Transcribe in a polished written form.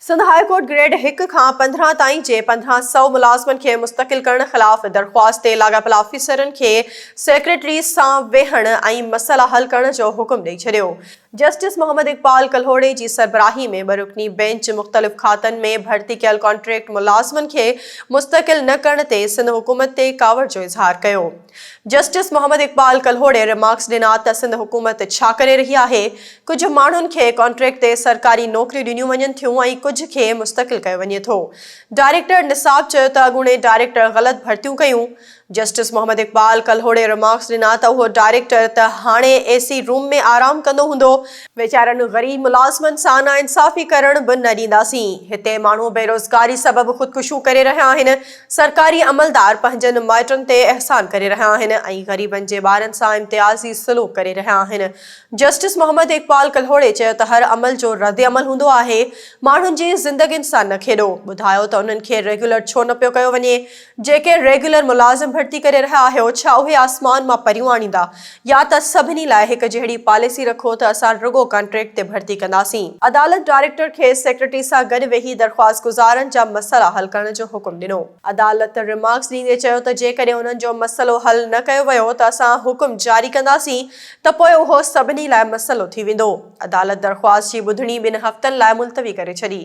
Sindh high court grade هڪ کان 15 تائين جي 1500 ملازمن کي مستقل ڪرڻ خلاف درخواست تي لاڳاپيل آفيسرن کي سيڪريٽري سان ويهڻ ۽ مسئلا حل ڪرڻ جو حڪم ڏئي ڇڏيو. جسٽس محمد اقبال ڪلهوڙي جي سربراهي ۾ ٻه رڪني بئنچ مختلف کاتن ۾ ڀرتي ڪيل ڪانٽريڪٽ ملازمن کي مستقل نه ڪرڻ تي سنڌ حڪومت تي ڪاوڙ جو اظهار ڪيو. جسٽس محمد اقبال ڪلهوڙي ريمارڪس ڏنا ته سنڌ حڪومت ڇا ڪري رهي آهي، ڪجهه ماڻهن کي ڪانٽريڪٽ تي سرڪاري نوڪريون ڏنيون وڃن ٿيون ۽ ڪجهه کي مستقل ڪيو وڃي ٿو. ڊائريڪٽر نصاب چيو ته اڳوڻي ڊائريڪٽر غلط ڀرتيون ڪيون. جسٽس محمد اقبال ڪلهوڙي ريمارڪس ڏنا ته اهو ڊائريڪٽر ته هاڻي اي سي روم ۾ آرام ڪندو هوندو، ويچارن غريب ملازمن سان ناانصافي ڪرڻ به نه ڏينداسين، هتي ماڻهو بيروزگاري سبب خودڪشيون ڪري رهيا آهن، سرڪاري عملدار پنهنجن مائٽن تي احسان ڪري رهيا آهن ۽ غريبن جي ٻارن سان امتيازي سلوڪ ڪري رهيا آهن. جسٽس محمد اقبال ڪلهوڙي چيو ته هر عمل جو ردعمل هوندو آهي، ماڻهن جي زندگين سان نه کيڏو، ٻڌايو ته انهن کي ريگيولر ڇو نه پيو ڪيو وڃي، جيڪي ريگيولر ملازم ڀرتي ڪري رهيا آهيو ڇا اهي آسمان مان پريون آڻيندا؟ يا ته سڀني لاء هڪ جهڙي پاليسي رکو ته اسان رڳو ڪانٽريڪٽ تي ڀرتي ڪنداسين. عدالت ڊائريڪٽر کي سيڪريٽري سان گڏ ويهي درخواستگذارن جا مسئلا حل ڪرڻ جو حڪم ڏنو. عدالت ريمارڪس ڏيندي چيو ته جيڪڏهن انهن جو مسئلو حل نه ڪيو ويو ته اسان حڪم جاري ڪنداسين ته پوء اهو سڀني لاء مسئلو ٿي ويندو. عدالت درخواست جي ٻڌڻي ٻن هفتن لاء ملتوي ڪري ڇڏي.